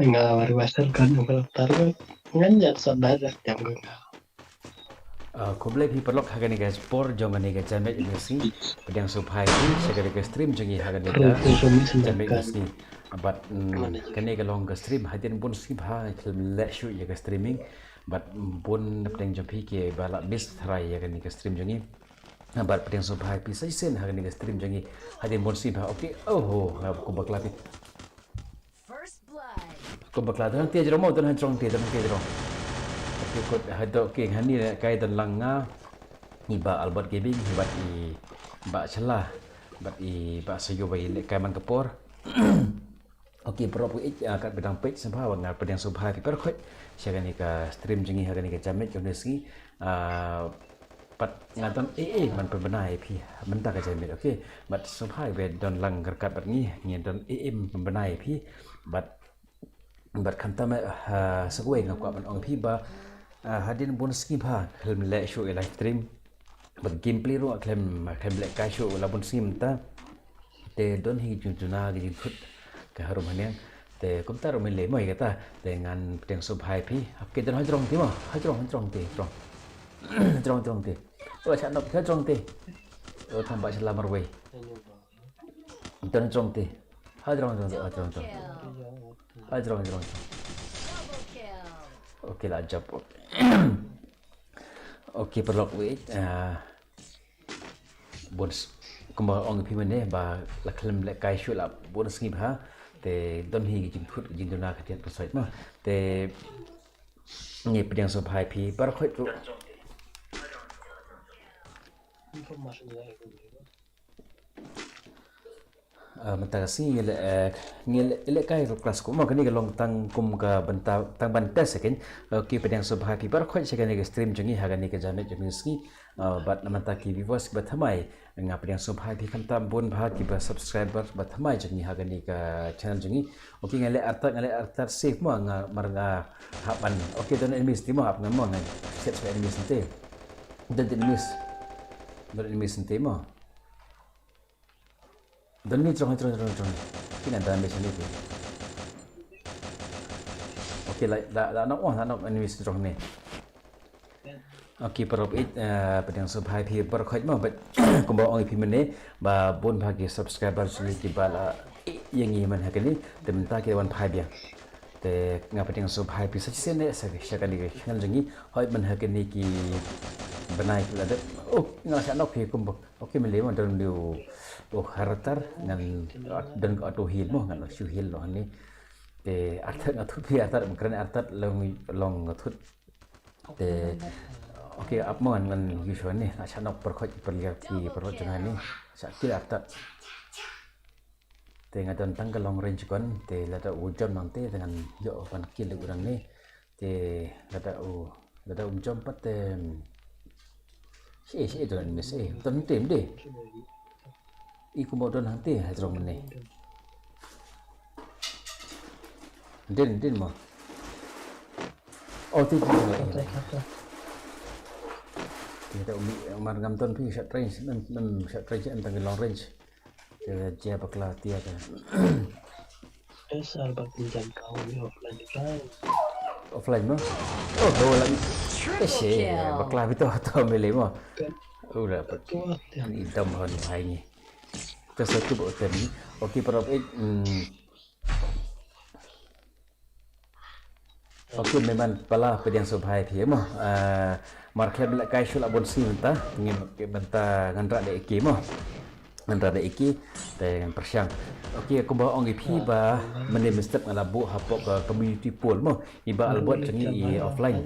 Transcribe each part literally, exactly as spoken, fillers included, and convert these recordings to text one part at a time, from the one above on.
Nga war wasal kan nga tar ngan ya sadar dah jam nga. Ah, khublei phi paralok ha kane ka por jong kane ka janmiet jong ka sngi. Pdiang sngewbha ïa phi sha kane ka stream jong ngi ha kane ka janmiet jong ka sngi. Bad mm, kane ka long ka stream hadien bun sngi bha khlem leh shuh ïa ka streaming. Bad mm, bun na pdeng jong phi kiba la miss tharai ïa kane ka stream jong ngi. Bad pdiang sngewbha ïa phi sa shisien ha kane ka stream jong ngi hadien bun sngi bha. Okay, oh ho, ha, ko bakla phi. First blood. Ko bakla don hangtei jrong mo, don hangtei jrong, don hangtei jrong. Okay, kot hato, okay, hani kai don lang nga. Ngi ba Albert Gaming, bad i ba Shala, bad i ba Sayo ba i leh kai man ka por. Okay, paralok ïeit, ah, kat ba dang peit sngewbha, nga pdiang sngewbha phi baroh khoit sha kane ka stream jong ngi ha kane ka janmiet jong ka sngi. Ah, Bad nga don ei ei ban pynbna ïa phi mynta ka janmiet, okay. Bad sngewbha ba don lang ryngkat bad ngi, ngi don ei ei ban pynbna ïa phi. Bad bad khamtam eh, ha, sa kawei nga kwah ban ong ïa phi ba, ah, hadien bun sngi bha khlem leh shuh ïa live stream. Bad gameplay ruh khlem khlem leh kai shuh la bun sngi mynta. Te don hi ki jingduna ki jingthut ka harum haneng. Te kumta ruh mynlei mo ïa kata. Te ngan pdiang sngewbha ïa phi. Hap ki don hajrong te mo. Hajrong, hajrong te, hajrong. Hajrong, hajrong te. Oh, sha nok hajrong te. Oh, thang ba sha lamar wei. Don hajrong te. Hajrong, hajrong te, hajrong, hajrong. Hajrong, hajrong. Okay, la jump. Okay, paralok wei. Ah, Bun s-, kumba ong ïa phi mynne ba la khlem leh kai shuh la bun sngi bha. Te don hi ki jingthut ki jingduna ka tiat ka sait ma. Te ngi pdiang sngewbha ïa phi baroh khoit ruh. Ah, mynta ka sngi ngi leh, eh, ngi leh, leh kai ruh class kum ma kane ka long tang kum ka bynta tang ban test ïa kane. Okay, pdiang sngewbha ïa phi baroh khoit sha kane ka stream jong ngi ha kane ka janmiet jong ka sngi. Ah, bad na mynta ki viewers ba thymmai. Nga pdiang sngewbha ïa phi khamtam bun bha kiba subscriber ba thymmai jong ngi ha kane ka channel jong ngi. Okay, nga leh artat, nga leh artat safe mo, nga mar nga hap ban. Okay, don enemies te mo, hap ngan mo, ngan set sa enemies te. Don enemies. Don enemies te mo. Don ni jrong, jrong, jrong, jrong. Ki ngan don enemies te. Okay, la, la, la nok, oh, la nok enemies jrong ni. Okay, paralok ïeit, eh, pdiang sngewbha ïa phi baroh khoit mo, bad kumba ong ïa phi mynne ba bun bha ki subscriber jong ngi kiba la ïeit ïa ngi man ha kane, te mynta ki wan phai biang. Te nga pdiang sngewbha ïa phi sa shisien ne sa sha kane ka channel jong ngi, hooid man ha kane ki bnai ki la dep. Oh, nga la shah nok phi kumba. Okay, mynlei mo don dei u, oh, artat ngan don ka auto heal mo, ngan shu heal noh hangne. Te artat nga thut phi artat, kren artat long, long nga thut. Te, okay, ap mo ngan, ngan use one ne, nga shah nok baroh khoit ki pyrliar ki paralok jong nga ne, shah kill artat. Te nga don tang ka long range gun, te lada u jump nangte, te ngan ïoh ban kill u nangne. Te lada u, lada um jump pat te, shi, shi don miss, eh, don tem de. I kumba don hangte, ha jrong mynne. Din, din mo. Oh, ti, ti, ti. Ti, ta umi, mar ngam ton phi short range, mem, mem short range, em tang long range. Ti, jia bakla, ti, ta. Eh, sar bak pinjam kau ni offline kan. Offline mo? Oh, oh, lagi. Eh, shi, bakla phi to, to mele mo. Kan. Ura, bak. Ni dam hon hai ni. Terus aku bawa tem ni. Okay, paralok, eh, hmm. Okay, memang pala pdiang sngewbha ïa phi mo. Ah, mar khlem leh kai shuh la bun sngi mynta, ngim mynta ngan rah da ïa ki mo. Ngan rah da ïa ki, te ngan pyrshang. Okay, kumba ong ïa phi ba mynne mynstep nga la buh hapoh ka community poll mo. I ba Albert jong ngi i offline.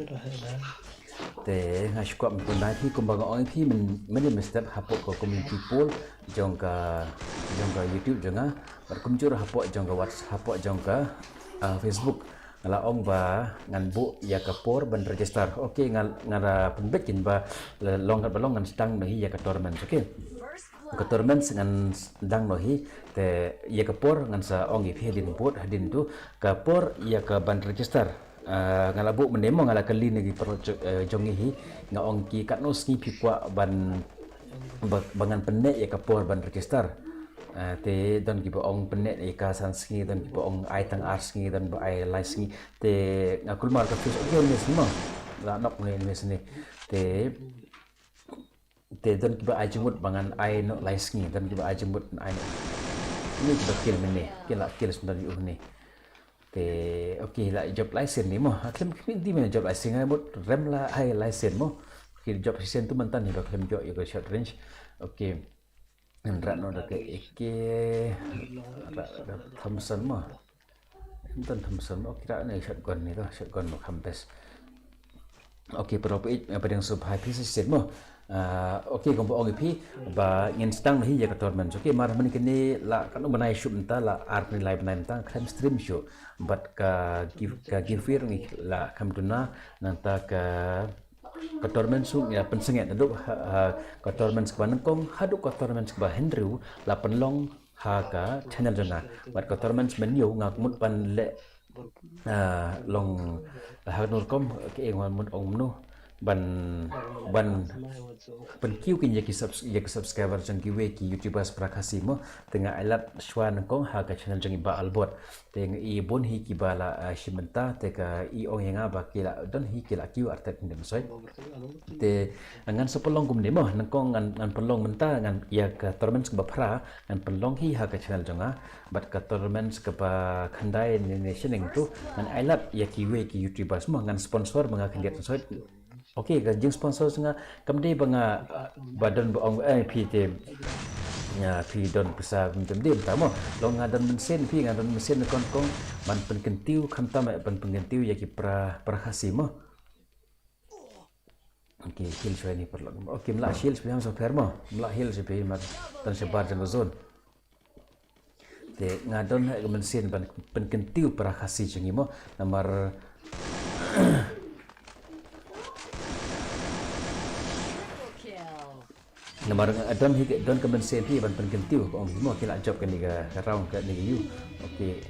Te nga shu kwah ban pyni ïa phi kumba nga ong ïa phi myn-, mynne mynstep hapoh ka community poll jong ka, jong ka YouTube jong nga. Bad kumjuh hapoh jong ka WhatsApp, hapoh jong ka, ah, Facebook. Nga la ong ba ngan buh ïa ka por ban register. Okay, nga, nga la pynbeit kin ba, la, long kat ba long ngan sdang noh hi ïa ka tournament, okay. Ka tournament ngan sdang noh hi, te ïa ka por ngan sa ong ïa phi hadien bud, hadien tu, ka por ïa ka ban register. Ah, nga la buh mynne mo nga la kylli na ki paralok jo-, eh, jong ngi hi, nga ong ki katno sngi phi kwah ban ba, ba ngan pynneh ïa ka por ban register. Ah, te don kiba ong pyneh ïa ka san sngi, don kiba ong ai tang ar sngi, don ba ai lai sngi. Te nga kulmar ka fuse, okay, ne sngi mo. La nok ne ne sngi. Te te don kiba ai jingmut ba ngan ai noh lai sngi, don kiba ai jingmut ai noh. Ni kiba kill mynne, kill la kill sendal ïa u ne. Te okay, la jop lai sien ni mo. Ha khlem kmit di me jop lai sien, ngai mut rem la ai lai sien mo. Okay, jop sien tu mynta ni ba khlem jop ïa ka short range. Okay. Ngan rat noh da ka A K, rat da Thompson mo. Ym don Thompson mo, okay, rat ne shotgun ni to, shotgun mo kham best. Okay, pero peit, eh, pdeng sngewbha phi sa sien mo. Ah, okay, kumba ong ïa phi ba ngin sdang hi ïa ka tournament. Okay, mar mynne kine la katno bnai shuh mynta, la ar bnai lai bnai mynta khlem stream shuh. Bad ka give, ka giveaway ruh ngi la kham duna, nangta ka ka tournament shu ngi la pynsangeh naduh ha, ha ka tournament kaba nyngkong haduh ka tournament kaba hynriew la pynlong ha ka channel jong nga. Bad ka tournament mynhynnin nga mut ban leh, ah, long ha kano rukom, ka ong mut ong mano ban, ban pynkiew kine ïa ki subs-, ïa ki subscriber jong kiwei ki YouTubers para Khasi mo. Te nga ai lad shuwa nyngkong ha ka channel jong i Bah Albot. Te nga i bun hi kiba la, ah, shim bynta, te ka i ong ïa nga ba ki la don hi ki la kiew artat kine mynshuwa. Te ngan sa pynlong kumne mo, nyngkong ngan, ngan pynlong mynta, ngan ïa ka tournament kaba phra ngan pynlong hi ha ka channel jong nga. Bad ka tournament kaba khyndai ne, ne shaneng tu ngan ai lad ïa kiwei ki YouTubers mo, ngan sponsor ma nga khyndiat mynshuwa. Okay, ka jingsponsor jong nga kam dei ba nga, ah, ba don ba ong, eh, phi te, ïa, phi don pisa mynta mynta mo. Long nga don mynsiem phi, nga don mynsiem nyngkong kong ban pynkyntiew, khamtam, eh, ban pynkyntiew ïa ki para, para Khasi mo. Okay, heal shuwa ni paralok. Okay, mla heal shuwa, ym sa pher mo. Mla heal shuwa phi, mat tan shabar jong ka zone. Te nga don ha ka mynsiem ban pynkyntiew para Khasi jong ngi mo, namar, namar nga don hi, don ka mynsiem hi ban pynkyntiew, ong mo, ki la jop kane ka round kane ka ïew. Okay.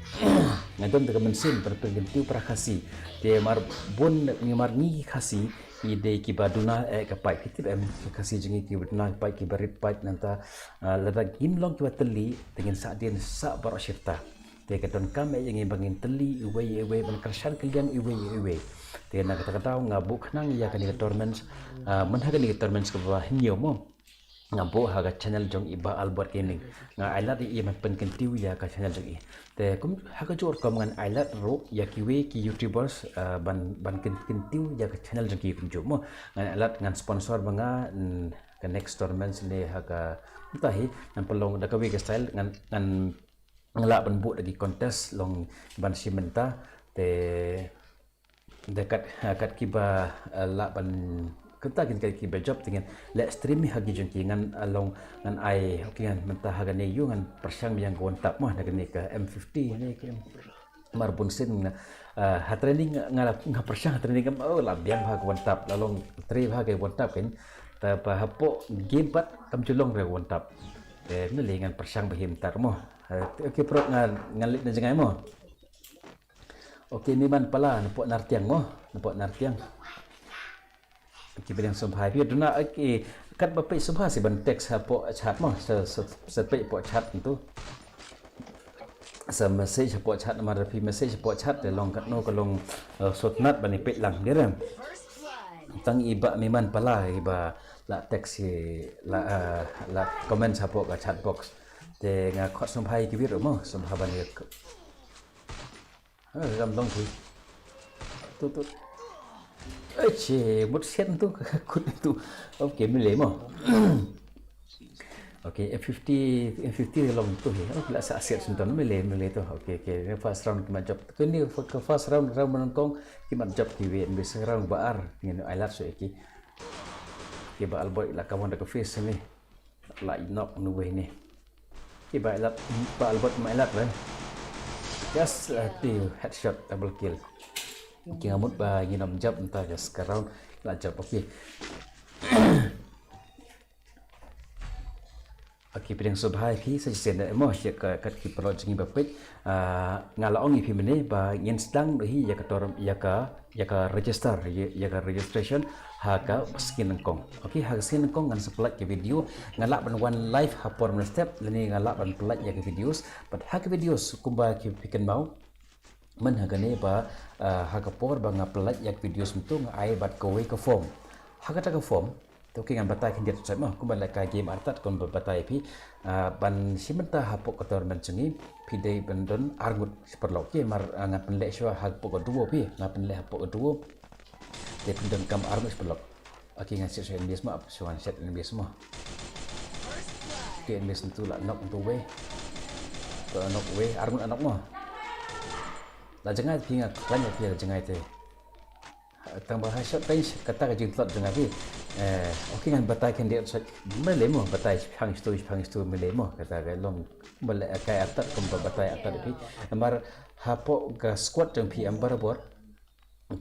Nga don ka mynsiem ban pynkyntiew para Khasi. Te mar bun ngi, mar ngi Khasi, i dei kiba duna, eh, ka paid, ki tip em, ka Khasi jong ngi kiba duna ka paid, kiba rit paid, nangta, ah, lada ngim long kiba tylli, te ngin sah dien sah baroh shirta. Te ka donkam eh ïa ngi ba ngin tylli iwei ïa iwei, ban kyrshan kylliang iwei ïa iwei. Te na kata ka daw nga buh khnang ïa kane ka tournament, ah, man ha kane ka tournament kaba hynñiew mo. Nga buh ha ka channel jong i Bah Albert Gaming. Nga ai lad ïa i ban pynkyntiew ïa ka channel jong i. Te kum ha kajuh rukom ngan ai lad ruh ïa kiwei ki YouTubers, ah, ban, ban kyn-, kyntiew ïa ka channel jong ki kumjuh mo. Ngan ai lad, ngan sponsor ba nga, mm, ka next tournament ne ha ka, mynta hi ngan pynlong da kawei ka style, ngan, ngan lah ban buh da ki contest long ban shim bynta. Te da kat, ha, kat kiba, eh, lah ban, kata kin kat kiba jop te ngin leh stream ha ki jong ki, ngan, eh, long, ngan ai, okay, ngan mynta ha kane ïew ngan pyrshang biang ka one tap mo, na kane ka M fifty ne ka M, mar bun sien nga, eh, ha training nga, nga, nga pyrshang ha training kam, oh, la biang bha ka one tap, la long trei bha ka one tap kan. Te ba hapoh game pat kam ju long re one tap. Te mynlei ngan pyrshang ba him tar mo. Eh, okay, bro, ngan, ngan leit na jngai mo. Okay, Miman Pala, napoh Nartiang mo, napoh Nartiang. Okay, pdiang sngewbha phi duna, okay, katba peit sngewbha sa ban text hapoh chat mo, sa, sa, sa peit hapoh chat tu. Sa message hapoh chat, namar phi message hapoh chat te long katno ka long, eh, sngewtynnat ban ïa peit lang, dei re. Tang i Bah Miman Pala iba la text hi, la, eh, la comment hapoh ka chat box. Te nga khot sngewbha ïa kiwei ruh mo, sngewbha ban ïa Ha, ram dong tu. Tu, tu. Eche, mut sian tu, kut tu. Okay, mynlei mo. Okay, M fifty, M fifty long tu hi. Okay, la sa sian sentong, mynlei, mynlei tu. Okay, okay. First round ki mat jop. Kini first round, round nyngkong ki mat jop kiwei, bad second round ba ar. Ngin ai lad shuh ïa ki. Okay, Bah Albert la ka wan da ka face ni. La i nok nu wei ni. Ki Bah Albert, Bah Albert ma i lad wei. Just, uh, two headshot, double kill. Ki nga mut ba ngin ym jop mynta, just ka round la jop, okay. Aki pdiang sngewbha ïa phi sa shisien mo, ïa ka, kat ki paralok jong ngi ba peit. Ah, nga la ong ïa phi mynne ba ngin sdang hi ïa ka term, ïa ka, ïa ka register, ïa, ïa ka registration ha ka sngi nyngkong. Okay, ha ka sngi nyngkong ngan sa pyllait ka video, nga lah ban wan live ha por mynstep lane nga lah ban pyllait ïa ka videos. Bad ha ka videos kumba ki phi kynmaw, man ha kane ba, ah, ha ka por ba nga pyllait ïa ka videos mynta nga ai bad kawei ka form. Ha kata ka form, to ki ngan batai khyndiat shuh mo, kumba lehkai game artat kumba batai phi, ah, ban shim bynta hapoh ka tournament jong ngi, phi dei ban don arngut shi paralok. Ki mar, ah, ngan pynleh shuwa hapoh ka duo phi, ngan pynleh hapoh ka duo. Te phin don kam arngut shi paralok. Aki ngan set shuwa enemies mo, ap shuwa ngan set enemies mo. Ki enemies ntu la knock ntu wei. To knock wei, arngut la knock mo. La jngai phi nga khlaiñ phi la jngai te. Tang ba ha short range kata ka jingtlot jong nga phi. Eh, okay ngan batai khyndiat shuh. Mele mo batai shipang shitu shipang shitu mele mo kata ka long. Mele kai artat kumba batai artat phi. Namar hapoh ka squad jong phi em barabor.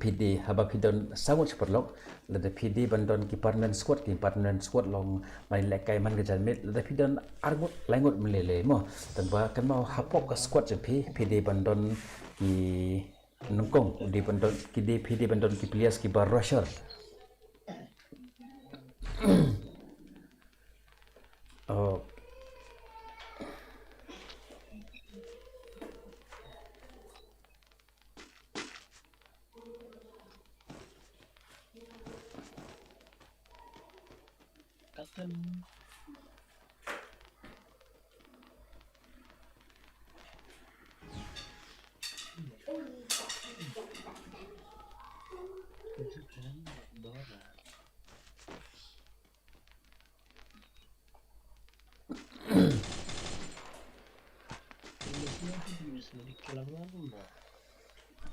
Phi dei haba phi don saw ngut shi paralok. Lada phi dei ban don ki permanent squad, ki permanent squad long man lehkai man ka janmiet. Lada phi don arngut laingut mele mo. Tang ba kynmaw hapoh ka squad jong phi, phi dei ban don ki nyngkong, dei ban don ki dei, phi dei ban don ki players kiba rusher. Oh. Kakan.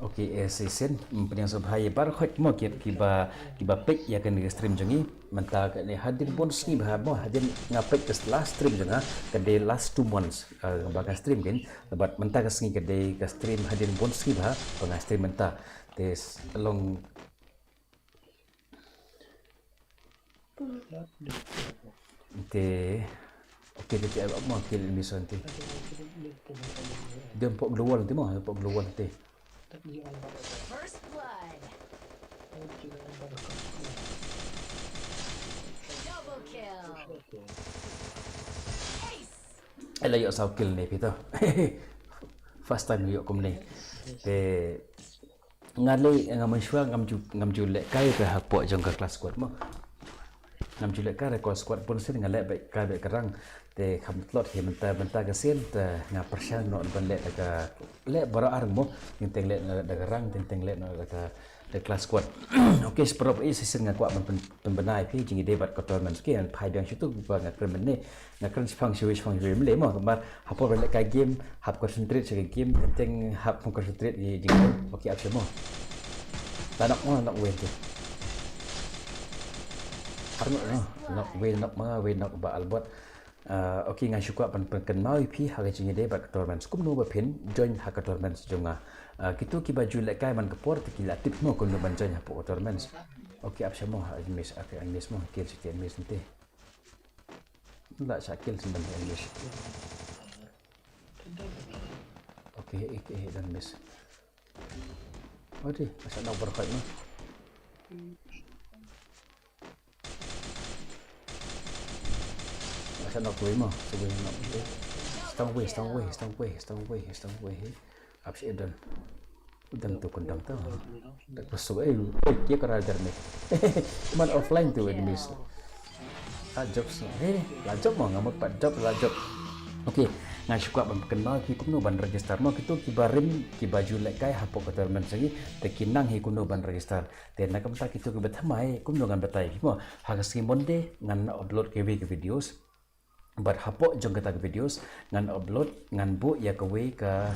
Okay, eh, shisien, mm, pdiang sngewbha ïa baroh khoit mo ki, kiba, kiba peit ïa kane ka stream jong ngi. Mynta kane hadien bun sngi bha mo, hadien nga peit ka last stream jong nga, ka dei last two months, eh, ba nga stream kane. Bad mynta ka sngi ka dei ka stream hadien bun sngi bha, ba nga stream mynta. Te s-, long Te, okay, te, te, mo kill enemies te. Dem pok global te mo, pok global te. First blood. Double kill. Ace. Ela ïoh saw kill ne phi to. First time ïoh kumne. Te nga leh nga mynshuwa ngam ju, ngam ju lehkai te hapoh jong ka class squad mo. Ngam ju lehkai ka squad bun sien nga leh beit kai beit ka rank. Te kham tlot hi mynta, mynta ka sien te nga pyrshang noh ban leh da ka leh baroh ar mo. Teng teng leh noh da ka rank, teng teng leh noh da ka, da class squad. Okay, shi paralok, eh, shisien nga kwah ban pyn-, pynbna ïa phi jingïadei bad ka tournament. Okay, ngan phai biang shuh tu ba nga kren mynne. Nga kren shipang shawei shipang shawei mele mo, namar hapoh ba lehkai game hap concentrate sha ka game, teng teng hap concentrate ïa jingkren. Okay, ap sha mo. La knock mo, knock wei te. Ar knock mo, knock wei, knock ma wei, knock ba Albert. Ah, okay, nga shu kwah ban pynkynmaw ïa phi ha ka jingïadei bad ka tournament. Kumno ba phin join ha ka tournament jong nga. Ah, kito kiba ju lehkai man ka por te ki la tip mo kumno ban join hapoh ka tournament. Okay, ap sha mo, ha miss, okay, miss mo, kill sha miss nte. La shah kill shen ban miss. Okay, eh, eh, dang miss. Odi, la shah knock baroh khoit mo. La shah knock wei mo, so wei mo. Stang wei, stang wei, stang wei, stang wei, stang wei. Ap sha dang. Dang tu kun dang tu. Dak pasu, eh, eh, kia kara jar ni. Man offline tu enemies. La jop sno. Eh, la jop mo, nga mut pat jop, la jop. Okay, nga shu kwah ban pynkynmaw ïa phi kumno ban register mo, kito kiba rim, kiba ju lehkai hapoh ka tournament jong ngi, te ki nang hi kumno ban register. Te na ka bynta kito kiba thymmai, kumno ngan batai ïa phi mo. Ha ka sngi Monday ngan upload kiwei ki videos. Bad hapoh jong kata ka videos ngan upload, ngan buh ïa kawei ka,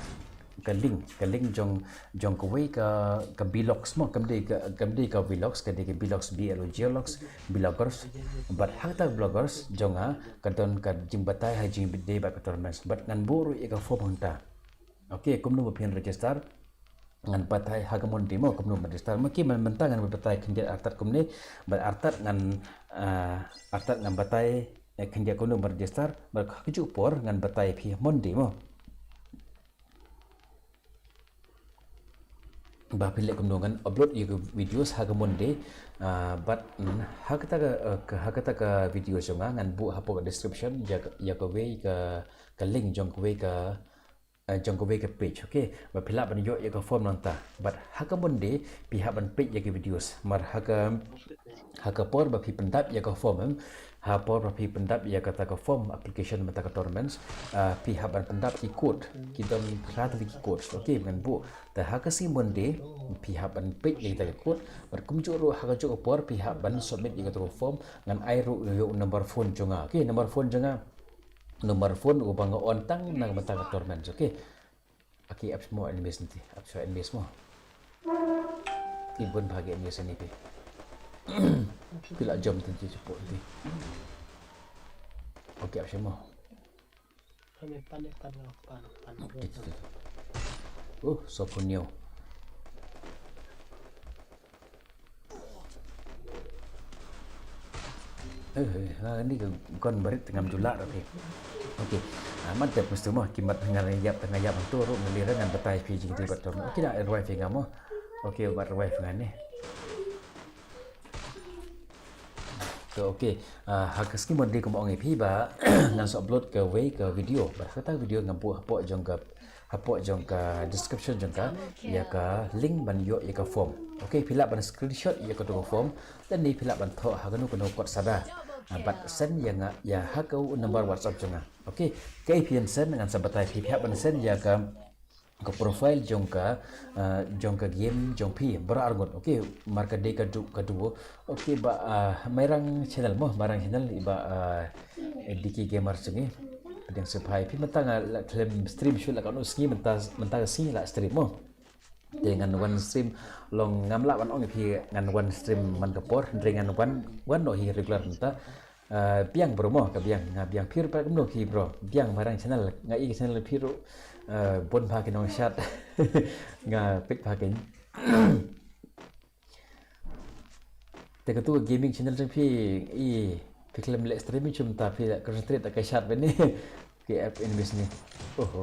ka link, ka link jong, jong kawei ka, ka Blox mo, kam dei ka, kam dei ka Blox, ka dei ka Blox, B L O G L O X, Bloggers. Bad ha kata ka Bloggers jong nga ka don ka jingbatai ha jingïadei bad ka tournament. Bad ngan buh ruh ïa ka form hangta. Okay, kumno ba phin register. Ngan batai ha ka Monday mo kumno ban register. Ma ki man mynta ngan batai khyndiat artat kumne. Bad artat ngan, ah, artat ngan batai eh, khyndiat kumno ban register, bad ha kajuh por ngan batai phi Monday mo. Ba phi leh kumno ngan upload ïa ka videos ha ka Monday. Ah, bad, mm, ha kata ka, eh, ka, ha kata ka video jong nga ngan buh hapoh ka description ïa ka, ïa kawei ka, ka link jong kawei ka, eh, jong kawei ka page, okay? Ba phi lah ban ïoh ïa ka form nangta. Bad ha ka Monday phi hap ban peit ïa ka videos. Mar ha ka, ha ka por ba phi pyndap ïa ka form, em, ha por ba phi pyndap ïa kata ka form application mynta ka tournaments, ah, phi hap ban pyndap ki code, ki don phra tylli ki code, okay, ngan buh. Te ha ka sngi Monday phi hap ban peit ïa kita ki code. Bad kumjuh ruh ha kajuh ka por phi hap ban submit ïa kata ka form, ngan ai ruh ïa u number phone jong nga, okay, number phone jong nga. Number phone uba nga on tang na ka bynta ka tournaments, okay. Aki ap mo enemies nanti, ap mo enemies mo. Ki bun bha ki enemies ni pi. Ki la jump nanti cepok nanti. Okay, ap mo. Kami pan, pan, pan, pan. Gitu, gitu. Uh, sopunyo. Eh, eh, ha, ni ka kon barit tengam julak rapi. Okay. Ah, mantap mesti mah kimat ngan ïap tengah ïap tu ru ngelira ngan batai phi jing di bat. Okay, dah revive ngam mo. Okay, bat revive ngan ni. To, okay. Ah, ha ka sngi Monday kumba ong ïa phi ba ngan sa upload kawei ka video. Bad kata video ngan buh hapoh jong ka, hapoh jong ka description jong ka ïa ka link ban ïoh ïa ka form. Okay, phi lah ban screenshot ïa kato ka form. Lane phi lah ban thoh ha kano kano kot sada. Ah, bad send ïa nga ïa ha ka number WhatsApp jong nga. Okay, kaei phi send ngan sa batai phi, phi hap ban send ïa ka, ka profile jong ka, ah, jong ka game jong phi baroh arngut. Okay, mar ka dei ka du, ka duo. Okay, ba, ah, Mairang channel mo, Mairang channel iba, ah, D K Gamer jong ngi. Pdiang sngewbha ïa phi mynta nga la khlem stream shuh la katno sngi mynta, mynta ka sngi la stream mo. Te ngan wan stream long ngam lah ban ong ïa phi ngan wan stream man ka por, hynrei ngan wan, wan noh hi regular mynta. Ah, biang bro mo, ka biang, nga biang phi ruh pat kumno phi bro. Biang Mairang channel, nga i ka channel phi ruh, ah, bun bha ki nongshad. Nga peit bha ki. Te katu ka gaming channel jong phi, i, phi khlem leh streaming chum ta phi la concentrate da ka shot bene. Ki app in business. Oho.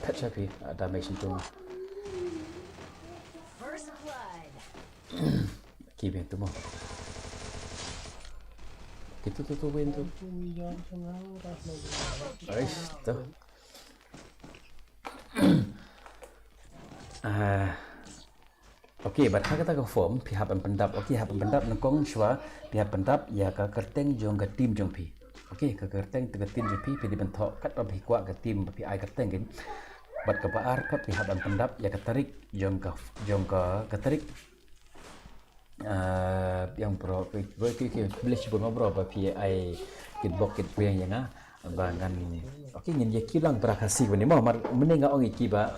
Phet sha phi, ah, damage ntu. First blood. Ki beng tu mo. Kitu tu tu beng tu. Aish, tu. Ah, okay, bad ha kata ka form phi hap ban pyndap. Okay, hap ban pyndap nyngkong shuwa, phi hap pyndap ïa ka kyrteng jong ka team jong phi. Okay, ka kyrteng te ka team jong phi, phi dei ban thoh katba phi kwah ka team ba phi ai kyrteng kin. Bad kaba ar pat phi hap ban pyndap ïa ka tarik jong ka, jong ka, ka tarik. Ah, biang bro, ki, ki, ki, ki, village bun bro, ba phi ai kit bok kit biang ïa nga, ba ngan, okay, ngin ïa ki lang bra Khasi bani mo, mar, mane nga ong ïa ki ba,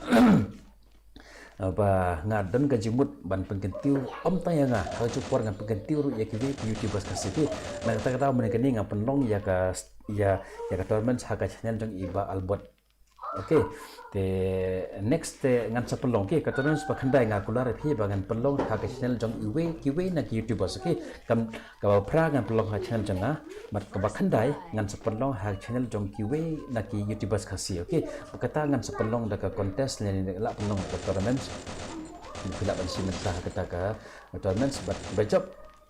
ba nga don ka jingmut ban pynkyntiew, ym tang ïa nga, ha kajuh por ngan pynkyntiew ruh ïa kiwei ki YouTubers Khasi ki. Na kata ka daw mynne kane nga pynlong ïa ka, ïa, ïa ka tournament ha ka channel jong i Bah Albert. Okay. Te next te ngan sa pynlong, okay, ka tournament ba khyndai nga kular ïa phi ba ngan pynlong ha ka channel jong iwei, kiwei na ki YouTubers, okay. Kam, kaba phra ngan pynlong ha channel jong nga, bad kaba khyndai ngan sa pynlong ha channel jong kiwei na ki YouTubers Khasi, okay. Bad kata ngan sa pynlong da ka contest ne, ne lah pynlong ka tournament. Phi lah ban shim bynta ha kata ka tournament bad ba jop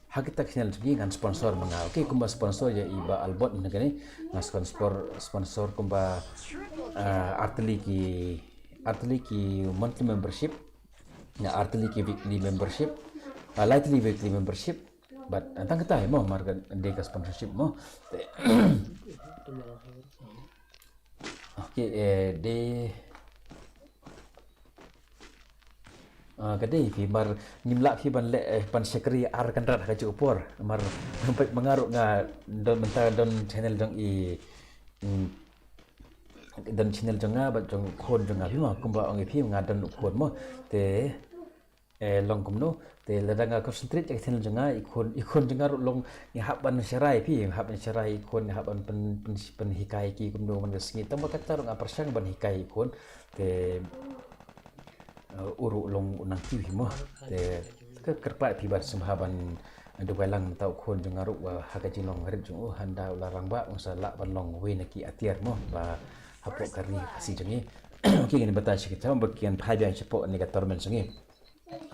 ha kita ka channel jong ngi ngan sponsor ma nga. Okay, kumba sponsor ïa i Bah Albert mynne kane. Nga sponsor, sponsor kumba, ah, ar tylli ki, ar tylli ki monthly membership. Nga ar tylli ki weekly membership. Ah, lai tylli weekly membership. Bad, ah, tang kata mo, mar ka dei ka sponsorship mo. Okay, eh, dei, ah, ka dei phi mar ngim lah phi ban leh, eh, ban shakri ar kynrad ha kajuh por. Mar peit ma nga ruh nga don mynta don channel jong i, mm, don channel jong nga bad jong u khun jong nga phi mo, kumba ong ïa phi nga don u khun mo. Te eh, long kumno, te lada nga concentrate ïa ka channel jong nga, i khun, i khun jong nga ruh long, nga hap ban sharai phi, nga hap ban sharai i khun, nga hap ban pyn, pyn, pynhikai ki kumno man ka sngi, tang ba kata ruh nga pyrshang ban hikai i khun, te, eh, u ruh long u nangkiew hi mo, te, ka kyrpad phi ban sngewbha ban, duwai lang mynta u khun jong nga ruh, ba ha ka jinglong rit jong u, hynda u la rangbah un sa lah ban long uwei na ki atiar mo, ba hapoh ka ri Khasi jong ngi. Okay, ngin batai shi kita ba kin phai biang shapoh kane ka tournament jong ngi.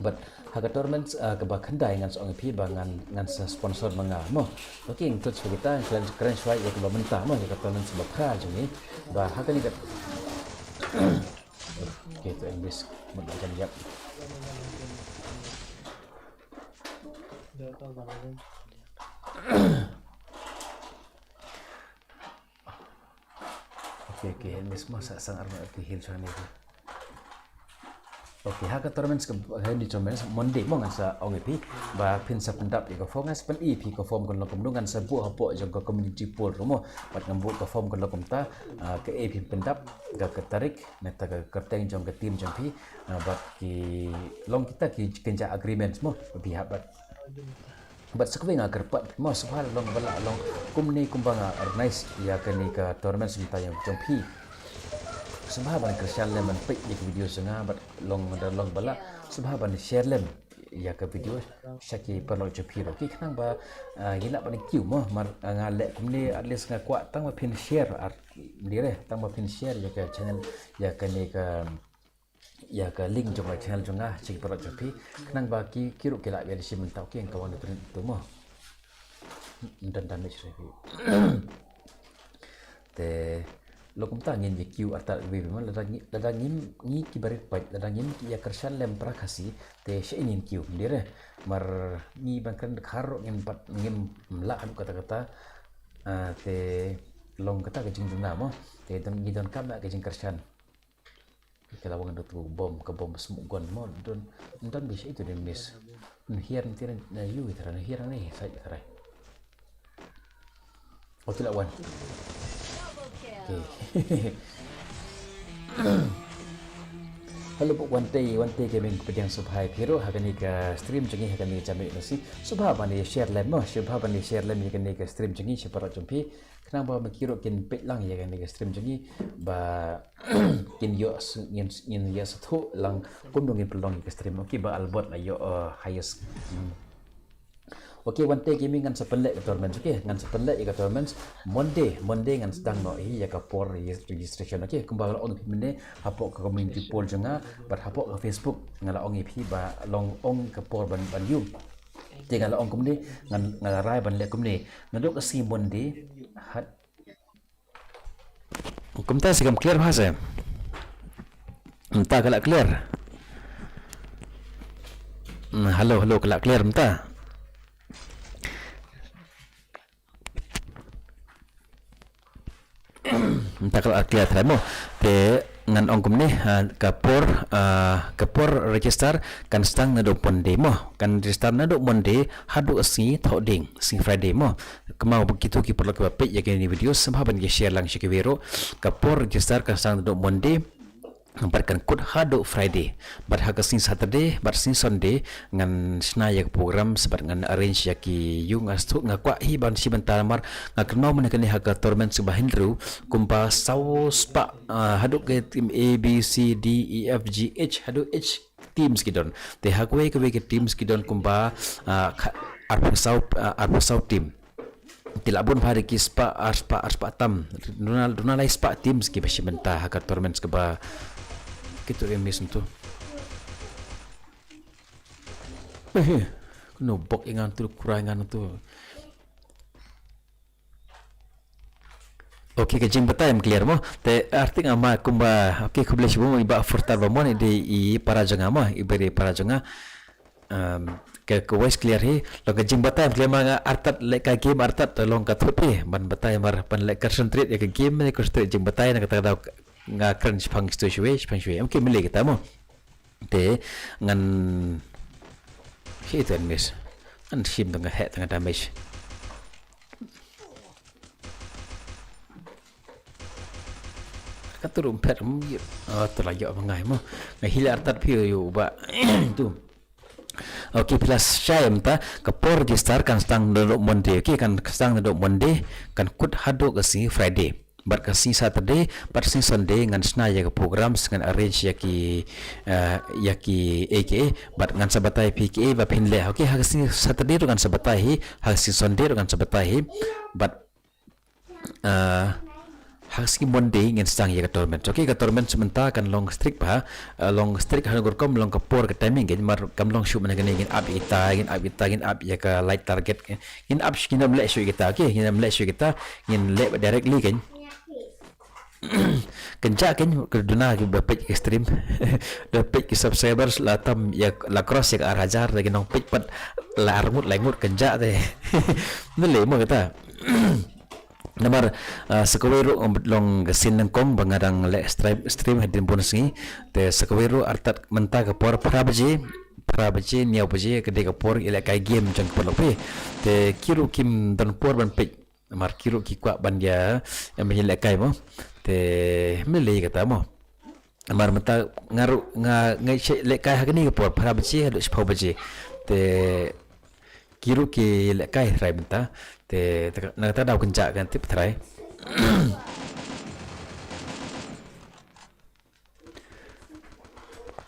Bad ha ka tournament, ah, kaba khyndai ngan sa ong ïa phi ba ngan, ngan sa sponsor ma nga mo. Okay, ngin klet shuwa kita, klet kren shuwa ïa kaba mynta mo, ïa ka tournament ba phra jong ngi. Ba ha kane ka Okay, to English. Mut ba jan ïap. Okay, okay, English mo sa sang arma ki hil shane. Okay, ha ka tournament ka, ha ni tournament Monday mo ngan sa ong ïa phi ba phin sa pyndap ïa ka form, ngan sa pyni ïa phi ka form kan long kumno, ngan sa buh hapoh jong ka community poll ruh mo. Bad ngan buh ka form kan long kumta, ah, kaei phin pyndap, ka, ka tarik, nangta ka kyrteng jong ka team jong phi, ah, bad ki long kita ki kynja agreements mo, phi hap bad. Bad sa kawei nga kyrpad mo, sngewbha long ba la long kumne kumba nga organize ïa kane ka tournament mynta ïa jong phi. Sngewbha ban kyrshan lem ban peit ïa ka video jong nga bad long da long ba la sngewbha ban share lem ïa ka video sha ki paralok jong phi ruh. Ki khnang ba, ah, ngi lah ban kiew mo, mar, ah, nga leh kumne at least nga kwah tang ba phin share ar ni re, tang ba phin share ïa ka channel, ïa kane ka ïa ka link jong ka channel jong nga sha ki paralok jong phi. Khnang ba ki, ki ruh ki lah ban shim mynta, okay, ka wan na print tu mo. Ym don damage re phi. Te long kumta ngin ïa kiew artat wei mo, lada ngi, lada ngim, ngi ki barit pat, lada ngim ïa kyrshan lem para Khasi, te sha ngin kiew, ym dei re. Mar ngi ban kren Dkhar ruh ngim pat, ngim lah haduh katta katta. Ah, te long kata ka jingduna mo. Te don, ngi donkam ïa ka jingkyrshan. Ka la wan da tu bom, ka bom smoke gun mo, don, don bishar itu dei miss. Ngan hiar nanti na yu ita na hiar ni, sa ita. Oh, tu la wan. Okay. Hello, Wante, Wante Gaming, pdiang sngewbha ïa phi ruh ha kane ka stream jong ngi ha kane ka janmiet Nasi. Sngewbha ban ïa share lem mo, sngewbha ban ïa share lem ïa kane ka stream jong ngi sha para jong phi. Khnang ba ma ki ruh kin peit lang ïa kane ka stream jong ngi ba kin ïoh s-, ngin, ngin ïa sngewthuh lang kumno ngin pynlong ïa ka stream. Okay, ba Albert la ïoh, uh, highest. Hmm. Okay, Wante Gaming ngan sa pynleh ka tournament. Okay, ngan sa pynleh ïa ka tournament Monday, Monday ngan sdang noh hi ïa ka por regis-, registration. Okay, kumba la ong mynne hapoh ka community poll jong nga bad hapoh ka Facebook nga la ong ïa phi ba long ong ka por ban, ban ïoh. Te nga la ong kumne, ngan, nga la rai ban leh kumne. Naduh ka sngi Monday, had. Kumta sa kam clear bha se. Mynta ka la clear. Hmm, hello, hello, ka la clear mynta. Mynta ka la clear trai mo. Te ngan ong kumne, ah, ka por, ah, ka por register kan sdang naduh Monday mo. Kan register naduh Monday haduh sngi Thohdieng, sngi Friday mo. Kynmaw ba kito ki paralok kiba peit ïa kine video sngewbha ban ïa share lang sha kiwei ruh. Ka por register kan sdang naduh Monday bad kan kut haduh Friday. Bad ha ka sngi Saturday bad sngi Sunday ngan shna ïa ka program, sa bad ngan arrange ïa ki ïu, nga sngewthuh, nga kwah hi ban shim bynta namar nga kynmaw mynne kane ha ka tournament sha ba hynriew kumba saw spah, ah, haduh ka team A, B, C, D, E, F, G, H, haduh H teams ki don. Te ha kawei kawei ki teams ki don kumba, ah, kha-, arphew saw, ah, arphew saw team. Te la bun bha da ki spah, ar spah, ar spah tam. Duna, duna lai spah teams kiba shim bynta ha ka tournament kaba kito em miss tu. Eh, eh. Kano bok ïa nga tu, kurai nga tu. Okay, ka jingbatai em clear mo. Te arti nga ma kumba, okay, khublei shibun i Bah Furtar Bamon, i dei i para jong nga mo, i ba dei para jong nga. Um, ka, ka voice clear hi, long ka jingbatai em clear ma nga artat leh ka game artat, long ka thut hi, ban batai mar, ban leh concentrate ïa ka game, ne concentrate jingbatai, na kata ka daw nga kren shipang stu shwe, shipang shwe. Okay, mele kita mo. Te ngan shi tu miss. Ngan shim tu nga heh tu nga damage. Ka tu ruh phet, mm, ïa. Oh, tu la ïoh ma nga mo. Nga heal artat phi ïoh ba. Tu. Okay, plus shai mynta ka por register kan sdang naduh Monday. Okay, kan sdang naduh Monday, kan kut haduh ka sngi Friday. Bad ka sngi Saturday bad sngi Sunday ngan shna ïa ka program, ngan arrange ïa ki, eh, ïa ki A K A, bad ngan sa batai phi ki A K A ba phin leh. Okay, ha ka sngi Saturday ruh ngan sa batai hi, ha ka sngi Sunday ruh ngan sa batai hi. Bad, eh, ha ka sngi Monday ngin sdang ïa ka tournament. Okay, ka tournament mynta kan long strict bha, eh, long strict ha ka rukom, long ka por ka timing, namar kam long shuh mynne kane, ngin ap ïa kita, ngin ap ïa kita, ngin ap ïa ka light target, ngin ap, ngin ym leh shuh ïa kita. Okay, ngin ym leh shuh ïa kita, ngin leh directly kan. Kynjah kan, ka duna kiba peit ka stream. Da peit ki subscribers la tam ïa, la cross ïa ka ar hajar, la ki nongpeit pat la ar ngut, lai ngut, kynjah te. Nalei mo kata. Namar, ah, sa kawei ruh, um, long ka sien nyngkong ba nga dang leh stream, stream hadien bun sngi. Te sa kawei ruh artat mynta ka por phra baje, phra baje, hynñiew baje ka dei ka por ïalehkai game jong ki paralok phi. Te ki ruh kim don por ban peit. Namar ki ruh ki kwah ban ïa, em, ïalehkai mo. Te mynlei kata mo. Namar mynta nga ruh nga, nga shait lehkai ha kane ka por, phra baje haduh shiphew baje. Te ki ruh ki lehkai trai mynta. Te, te na kata ka daw kynjah kan tip trai.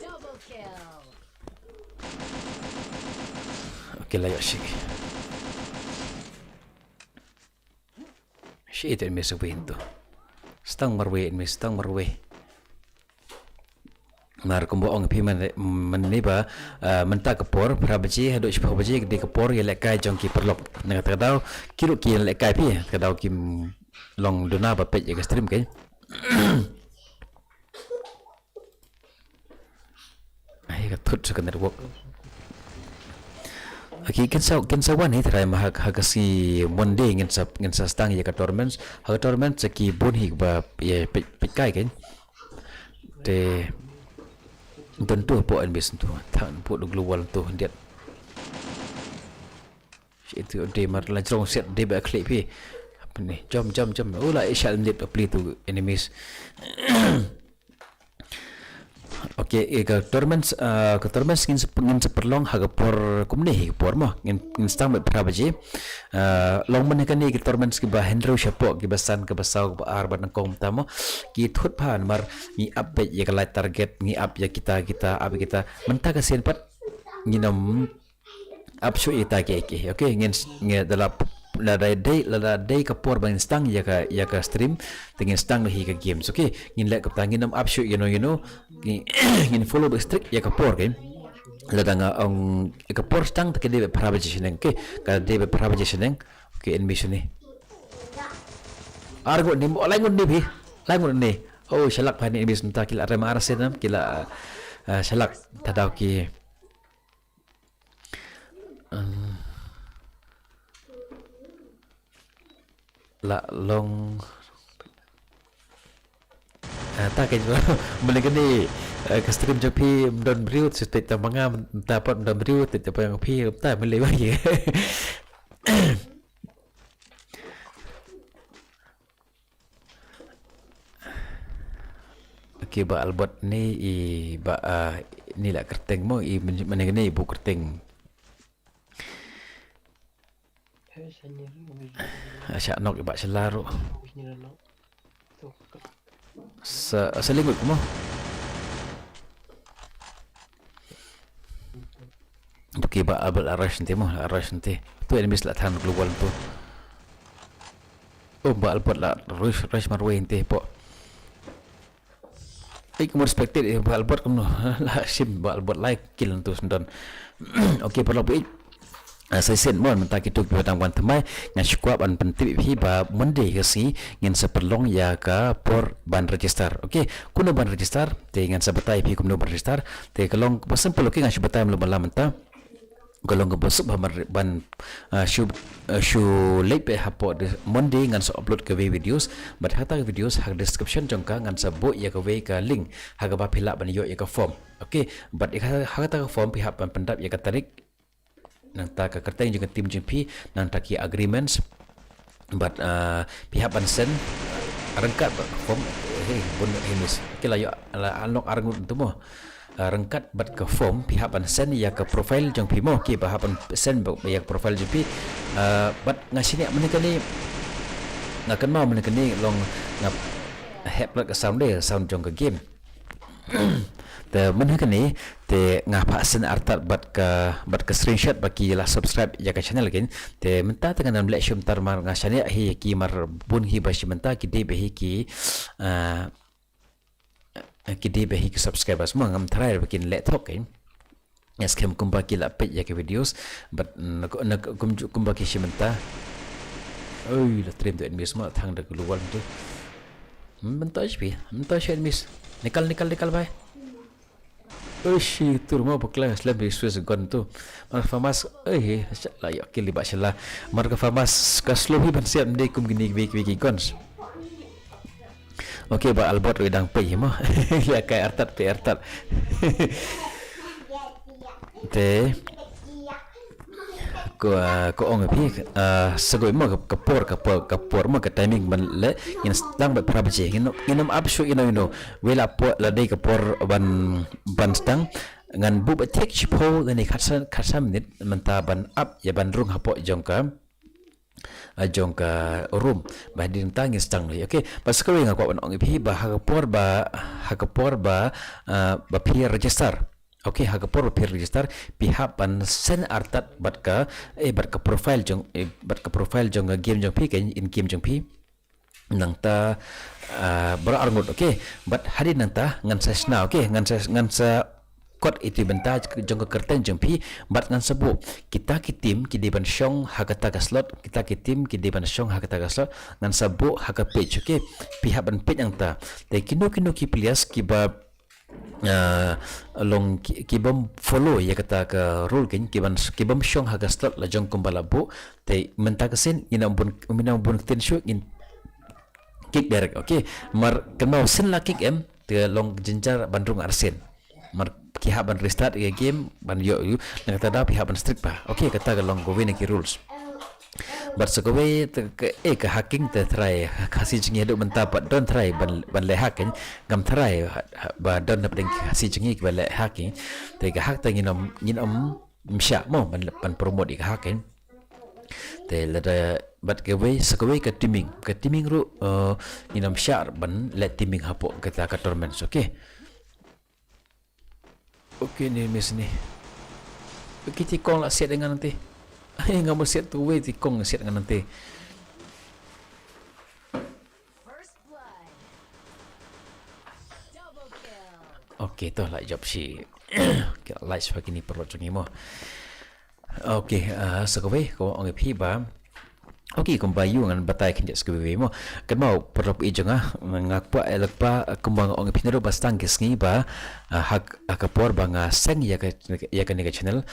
Double kill. Okay, la ïoh shi. Shi ïa tu enemies uwei tu. Stang marwei enemies, stang marwei. Namar kumba ong phi mynne, mynne ba, ah, mynta ka por phra baje haduh shiphew baje ka dei ka por ïalehkai jong ki paralok. Na kata ka daw ki ruh ki ïalehkai phi, kata ka daw kim long duna ba peit ïa ka stream kan. Ai, ka thut sa ka network. Okay, kin sa, kin sa wan hi trai ma ha, ha ka sngi Monday ngin sa, ngin sa sdang ïa ka tournament. Ha ka tournament sa ki bun hi ba ïa peit, peit kai kan. Te don tu hapoh enemies tu, tang hapoh global tu, hyndiat. Shi tu dei mar la jrong set dei ba khlieh phi. Hapdeng jump, jump, jump. Oh, la i shal hyndiat ba pli tu enemies. Okay, eh, ka tournament, ah, ka tournament ngin sa, ngin sa pynlong ha ka por kumne hi ka por mo. Ngin, ngin sdang bad phra baje. Ah, long mynne kane ka tournament kiba hynriew shapoh, kiba san, kiba saw, kiba ar, ba nyngkong mynta mo. Ki thut pha namar ngi ap beit ïa ka light target, ngi ap ïa kita, kita, ap ïa kita. Mynta ka sien pat ngin ym ap shuh ïa kita ki, ki. Okay, ngin s-, ngin da la, lada dei, lada dei ka por ba ngin sdang ïa ka, ïa ka stream, te ngin sdang hi ka games. Okay, ngin leh kumta, ngin ym ap shuh ïano ïano, ngin, ngin follow beit strict ïa ka por, okay. Lada nga ong ïa ka por sdang te ka dei beit phra baje shaneng, okay. Ka dei beit phra baje shaneng. Okay, enemies ne. Ar ngut ne, lai ngut ne phi. Lai ngut ne. Oh, shalak pha ne enemies mynta, ki la rem ar sien, ki la, ah, shalak, ta daw ki. Em, la long, ah, ta ka jwa, mynne kane, eh, ka stream jong phi ym don briew, sa tip tang ma nga, mynta pat ym don briew, tip tang ma nga phi, ta mynlei ba ïa. Okay, Bah Albert ne i Bah, ah, ne la kyrteng mo, i men-, mynne kane i buh kyrteng. Ah, shah nok i Bah Shala ruh. Sa, sa lyngngoh mo. Okay, Bah Albert la rush nte mo, la rush nte. Tu enemies la than global tu. Oh, Bah Albert la rush, rush marwei nte po. Ei, kumno respected, eh, Bah Albert kumno. La shim Bah Albert lai kill tu sendon. Okay, paralok phi. Ah, sa shisien mo mynta kito kiba dang wan thymmai, nga shu kwah ban pyntip ïa phi ba Monday ka sngi ngin sa pynlong ïa ka por ban register. Okay, kumno ban register? Te ngan sa batai ïa phi kumno ban register. Te ka long ba simple, okay, nga shu batai mo la mynta. Ka long kaba suk ba ban, ban, ah, shu, ah, shu leit beit hapoh de-, Monday ngan sa upload kawei videos. Bad ha kata ka videos, ha ka description jong ka ngan sa buh ïa kawei ka link ha kaba phi lah ban ïoh ïa ka form. Okay, bad ïa ka, ha kata ka form phi hap ban pyndap ïa ka tarik. Nangta ka kyrteng jong ka team jong phi, nangta ki agreements. Bad, ah, phi hap ban send, ah, ryngkat bad ka form, eh, bun, eh, miss. Okay, la ïoh, la unlock ar ngut tu mo. Ah, ryngkat bad ka form, phi hap ban send ïa ka profile jong phi mo. Okay, ba hap ban send ba, ïa ka profile jong phi. Ah, bad nga shaniah mynne kane, nga kynmaw mynne kane long nga hap ka sound de, sound jong ka game. Te mynne kane te nga phah send artat bad ka, bad ka screenshot ba ki la subscribe ïa ka channel kein. Te mynta te ngan ym leh shim tar mar nga shaniah hi ki mar bun hi ba shi mynta ki dei ba hi ki, ah, ki dei ba hi ki subscribers mo, ngam tharai ba kin leh thok kein. Ïa skhem kumba ki la peit ïa ki videos bad na, na kum, kumba ki shi mynta. Oi, la triem tu enemies mo, thang da global tu. Mynta shi pi, mynta shi enemies. Nikal, nikal, nikal bhai. Oi, shi tur mo bakla slem bi Swiss gun tu. Mar FAMAS, oi, la ïoh kill ba shala. Mar ka FAMAS ka slow hi ban siat mdei kum kine ki, ki, ki guns. Okay, ba Albert ruh dang peit hi mo. Ïa kai artat, peit artat. Te ko, ah, ko ong phi, ah, sa kawei mo ka, ka por, ka por, ka por mo ka timing ban leh ngin sdang bad phra baje. Ngin, ngin ym ap shuh ïa no ïa no. Wei la por, la dei ka por ban, ban sdang. Ngan buh bad thik shiphew lane khatsan, khatsan minit mynta ban ap ïa ban rung hapoh jong ka, ah, jong ka room. Ba hadien nangta ngin sdang noh. Okay, bad sa kawei nga kwah ban ong ïa phi ba ha ka por ba, ha ka por ba, ah, ba phi register. Okay, ha ka por ba phi register, phi hap ban send artat bad ka, eh, bad ka profile jong, eh, bad ka profile jong ka game jong phi, ka in game jong phi. Nangta, ah, baroh arngut, okay. Bad hadien nangta ngan sa shna, okay, ngan sa, ngan sa kot ïa ki bynta jong ka kyrteng jong phi, bad ngan sa buh kita ki team ki dei ban shong ha kata ka slot, kita ki team ki dei ban shong ha kata ka slot, ngan sa buh ha ka page, okay. Phi hap ban peit nangta. Te kino kino ki players kiba, ah, long ki, ki bym follow ïa kata ka rule kein, ki ban, ki bym shong ha ka slot la jong kumba la buh. Te mynta ka sien ngin ym bun, ngin ym bun ktien shuh, ngin kick direct, okay. Mar kynmaw sien la kick em, te long jynjar ban rung arsien. Mar ki hap ban restart ïa game ban ïoh ïa u, na kata daw phi hap ban strict bha. Okay, kata ka long kawei na ki rules. Bad sa kawei te ka, eh, ka hacking te tharai Khasi jong ngi haduh mynta pat don tharai ban, ban leh hack kein. Ngam tharai ha, ha, ba don na pdeng Khasi jong ngi kiba leh hack kein. Te ka hack te ngin ym, ngin ym shah mo ban, ban promote ïa ka hack kein. Te lada bad kawei, sa kawei ka teaming. Ka teaming ruh, eh, ngin ym shah ban leh teaming hapoh kata ka tournament, okay. Okay, ni miss ni. Okay, ti kong la siat ngan nanti. Ai, ngam siat tu wei, ti kong siat ngan nanti. Okay, to la jop shi. Ki la live bha kine paralok jong ngi mo. Okay, ah, sa kawei, ko ong ïa phi ba. Okay, kumba ïa u ngan batai khyndiat sa kawei mo. Kynmaw paralok i jong nga, nga kwah ïa lok ba, kumba nga ong ïa phi naduh ba sdang ki sngi ba, ah, ha ka por ba nga seng ïa ka, ïa kane ka channel.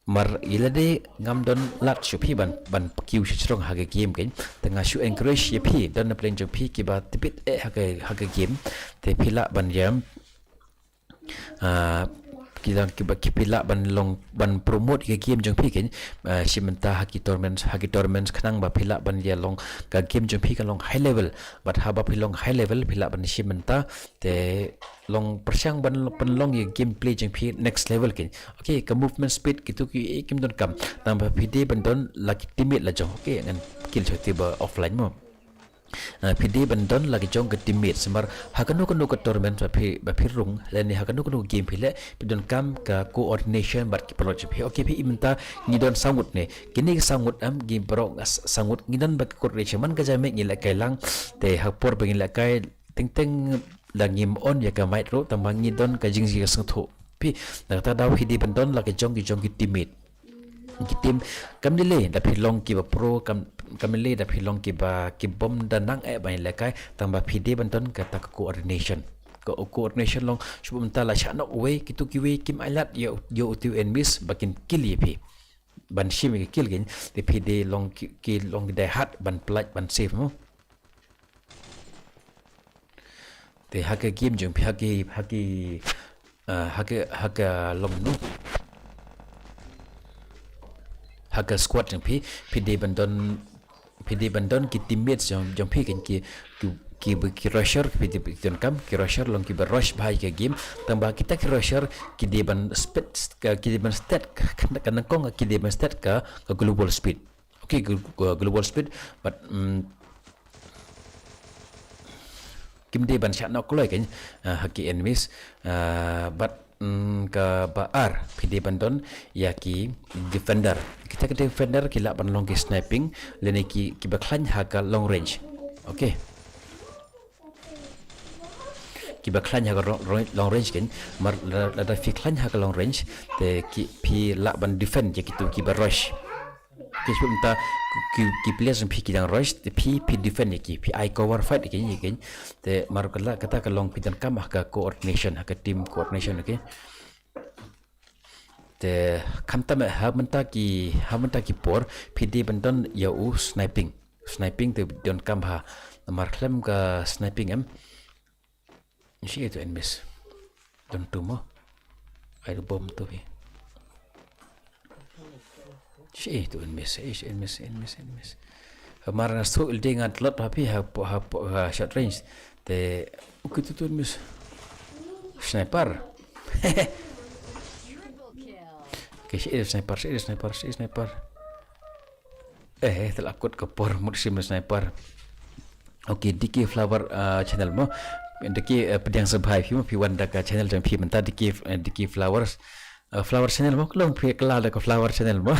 Mar ïa lade ngam don lad shuh phi ban, ban kiew sha shrong ha ka game kein. Te nga shu encourage ïa phi, don na pdeng jong phi kiba tip bit eh ha ka, ha ka game. Te phi lah ban ïa Ah, ki dang kiba ki phi lah ban long ban promote ïa ka game jong phi kein, ah, shi mynta ha ki tournaments, ha ki tournaments khnang ba phi lah ban ïa long ka game jong phi kan long high level. Bad haba phi long high level phi lah ban shi mynta te long pyrshang ban pynlong ïa ka gameplay jong phi next level kein. Okay, ka movement speed kitu ki, eh, kim donkam. Tang ba phi dei ban don la ki teammate la jong. Okay, ngan kill shwa te ba offline mo. Ah, phi dei ban don la ki jong ka teammate, namar ha kano kano ka tournament ba phi, ba phi rung lane ha kano kano ka game phi leh, phi donkam ka coordination bad ki paralok jong phi. Okay, phi i mynta ngi don saw ngut ne, kine ki saw ngut em, ngi baroh nga s-, saw ngut ngi don bad ka coordination, man ka jingmut ngi lehkai lang. Te ha por ba ngi lehkai teng teng la ngim on ïa ka mic ruh, tang ba ngi don ka jingjia sngewthuh. Phi, na kata daw phi dei ban don la ki jong ki jong ki teammate. Ki team, kam dei lei da phi long kiba pro, kam, kam dei lei da phi long kiba, ki bym da nang eh ban lehkai, tang ba phi dei ban don kata ka coordination. Ka coordination long, shu bym ta la shah nok uwei, kitu kiwei kim ailad ïa u, ïa utu u enemies ba kin kill ïa phi. Ban shim ïa ki kill kein, te phi dei long ki, ki long die hard ban pynlait ban save mo. Te ha ka game jong phi ha ki, ha ki, ah, ha ka, ha ka long no. Ha ka squad jong phi, phi dei ban don, phi dei ban don ki teammates jong, jong phi kein ki, ki, ki, ki rusher, phi dei ban don kam, ki rusher long kiba rush bha ïa ka game. Tang ba kita ki rusher, ki dei ban speed, ka, ki dei ban stat, ka, ka, ka nyngkong, ki dei ban stat ka, ka global speed. Okay, gl-, gl-, global speed, but, mm, kim dei ban shah nok kloi kein, ah, ha ki enemies, ah, bad, mm, kaba ar phi dei ban don ïa ki defender. Kita ki defender ki lah ban long ki sniping lane ki, kiba khlaiñ ha ka long range. Okay. Kiba khlaiñ ha ka long, long, long range kein, mar la, lada phi khlaiñ ha ka long range te ki, phi lah ban defend ïa kitu kiba rush. Ki shu mynta ki, ki players phi ki dang rush te phi, phi defend ïa ki, phi ai cover fight ïa ki, ïa ki. Te mar ka la kata ka long phi donkam ha ka coordination, ha ka team coordination, okay. Te khamtam ha mynta ki, ha mynta ki por phi dei ban don ïa u sniping. Sniping te donkam ha, mar khlem ka sniping em. Shi tu enemies. Don tu mo. Ai bom tu phi. Shi tu enemies, shi enemies, enemies, enemies. Mar nga suk ilding ngat lot ha phi ha, ha, ha short range. Te uki tu tu enemies. Sniper. Okay, shi sniper, shi sniper, shi sniper. Eh, eh, te la kut ka por mut sim sniper. Okay, D K Flower, uh, channel mo. D K, uh, pdiang sngewbha phi mo, phi wan da ka channel jong phi mynta D K, uh, D K Flowers. Uh, Flower channel mo, long phi kla da ka Flower channel mo.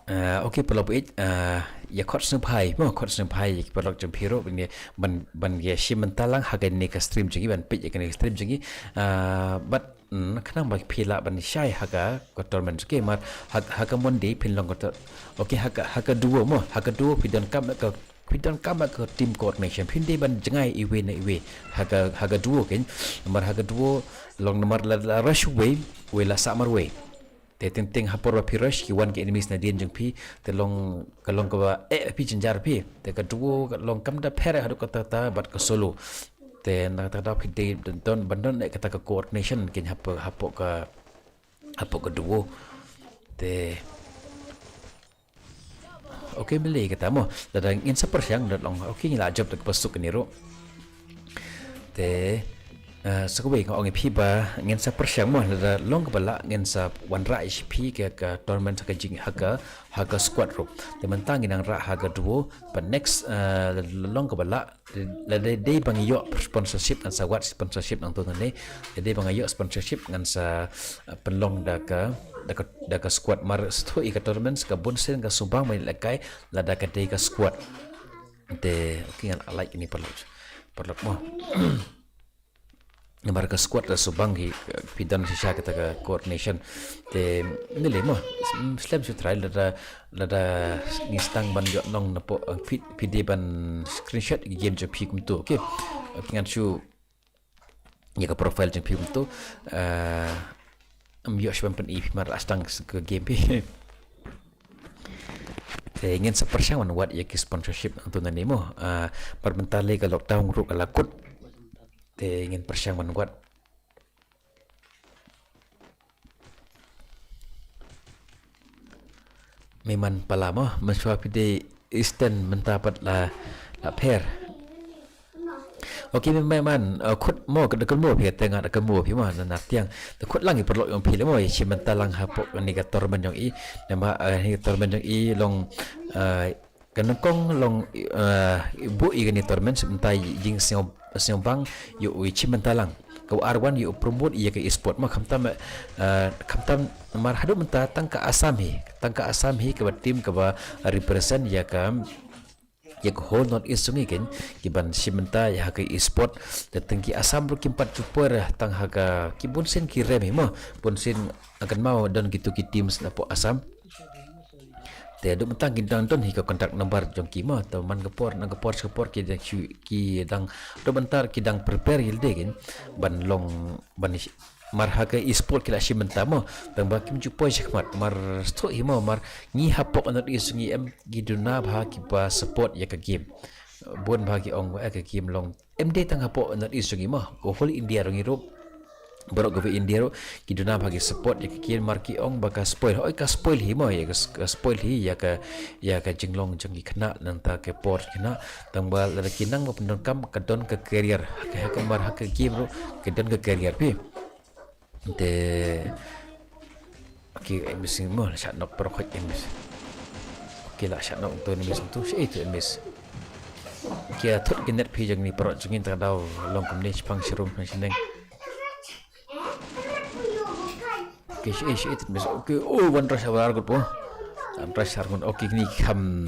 Uh, okay, paralok, uh, ïa khot sngewbha mo, khot sngewbha ïa ki paralok jong phi ruh ban, ban, ban ïa shim bynta lang ha kane ka stream jong ngi, ban peit ïa kane ka stream jong ngi. Uh, bad Mm, khnang ba phi lah ban shai ha ka, ka tournament. Okay, mar ha, ha ka Monday phin long ka tor-, okay, ha ka, ha ka duo mo, ha ka duo phi donkam ka, phi donkam ka team coordination. Phin dei ban jngai iwei na iwei. Ha ka, ha ka duo kein, mar ha ka duo long namar la, la rush wei, wei la sah marwei. Te teng teng ha por ba phi rush ki wan ki enemies nadien jong phi, te long ka long kaba eh phi jynjar phi. Te ka duo ka long kam da pher haduh katta katta bad ka solo. Te na kata ka daw phi dei don, ban don eh kata ka coordination kein hapoh, hapoh ka, hapoh ka duo. Te okay, mynta kata mo, lada ngin sa pyrshang da long, okay, ngi la jop da kaba suk kane ruh. Te, eh, sa kawei nga ong ïa phi ba ngin sa pyrshang mo, lada long kaba lah ngin sa wanrah ïa phi ka, ka tournament ha ka jing, ha ka, ha ka squad ruh. Te mynta ngi nang rah ha ka duo, ba next, eh, long kaba lah, lada dei ba ngi ïoh sponsorship ngan sa wad sponsorship nangtu nangne. Lada dei ba ngi ïoh sponsorship ngan sa, eh, pynlong da ka, da ka, da ka squad. Mar shuh ïa ka tournament ka bun sien ka sumbang ban lehkai lada ka dei ka squad. Te, okay, ngan like ïa kine paralok. Paralok mo. Namar ka squad la sumbang hi, phi don shisha kata ka coordination. Te, ngi leh mo, slem shu try lada, lada ngi sdang ban ïoh nong napoh, eh, phi, phi dei ban screenshot ïa ki game jong phi kumtu, okay. Okay, ngan shu ïa ka profile jong phi kumtu, eh, ym ïoh shu ban pyni phi mar la sdang ka game phi. Te ngin sa pyrshang ban wad ïa ki sponsorship nangtu nangne mo, eh, mar mynta lei ka lockdown ruh ka la kut. Te ngin pyrshang ban wad. Meiman Pala mo, mynshuwa phi dei Eastern mynta pat la, la pher. Okay, Meiman, eh, khut mo ka da kynmaw phi, te nga da kynmaw phi mo, na, na tiang. Te khut lang ïa paralok jong phi lei mo, ïa shim bynta lang hapoh kane ka tournament jong i. Namar, eh, kane ka tournament jong i long, eh, ka nyngkong long, eh, buh ïa kane tournament, sa mynta ïing sngewbang ïa u shim bynta lang. Kaba ar wan ïa u promote ïa ka esport mo, khamtam, eh, khamtam namar haduh mynta tang ka Assam hi, tang ka Assam hi kaba team kaba represent ïa ka, ïa ka whole North East jong ngi kein, ki ban shim bynta ïa ka esport. Te tang ki Assam ruh kim pat ju poi tang ha ka, ki bun sien ki rem hi mo, bun sien nga kynmaw don kitu ki teams napoh Assam. Te haduh mynta ki dang don hi ka contact number jong ki mo, te man ka por na ka por sha ka por ki dang shu, ki dang, haduh mynta ki dang prepare ïa lade kein ban long, ban sh-, mar ha ka esport ki la shim bynta mo, tang ba kim ju poi shakhmat, mar shuh hi mo, mar ngi hapoh North East jong ngi em ki duna bha kiba support ïa ka game. Bun bha ki ong ba, eh, ka game long em dei tang hapoh North East jong ngi mo, ka whole India ruh ngi ruh. Baroh kawei India ruh ki duna bha ki support ïa ka game, mar ki ong ba ka spoil, hooid ka spoil hi mo, ïa ka, ka spoil hi ïa ka, ïa ka jinglong jong ki khynnah, nangta ka por khynnah, tang ba lada ki nang ba pyndonkam ka don ka career, ha ka, ha ka mar ha ka game ruh ka don ka career phi. Te, okay, eh, missing mo, shah nok paralok, eh, miss. Ki la shah noh to ne miss to, shi to miss. Ki thut ki net phi jong ni parot jong ngin ta daw long kumne shipang shirum shipang shineng. Ki shi shi to miss. Okay, oh, one rush awar gut po. One rush ar gut. Okay, ni kham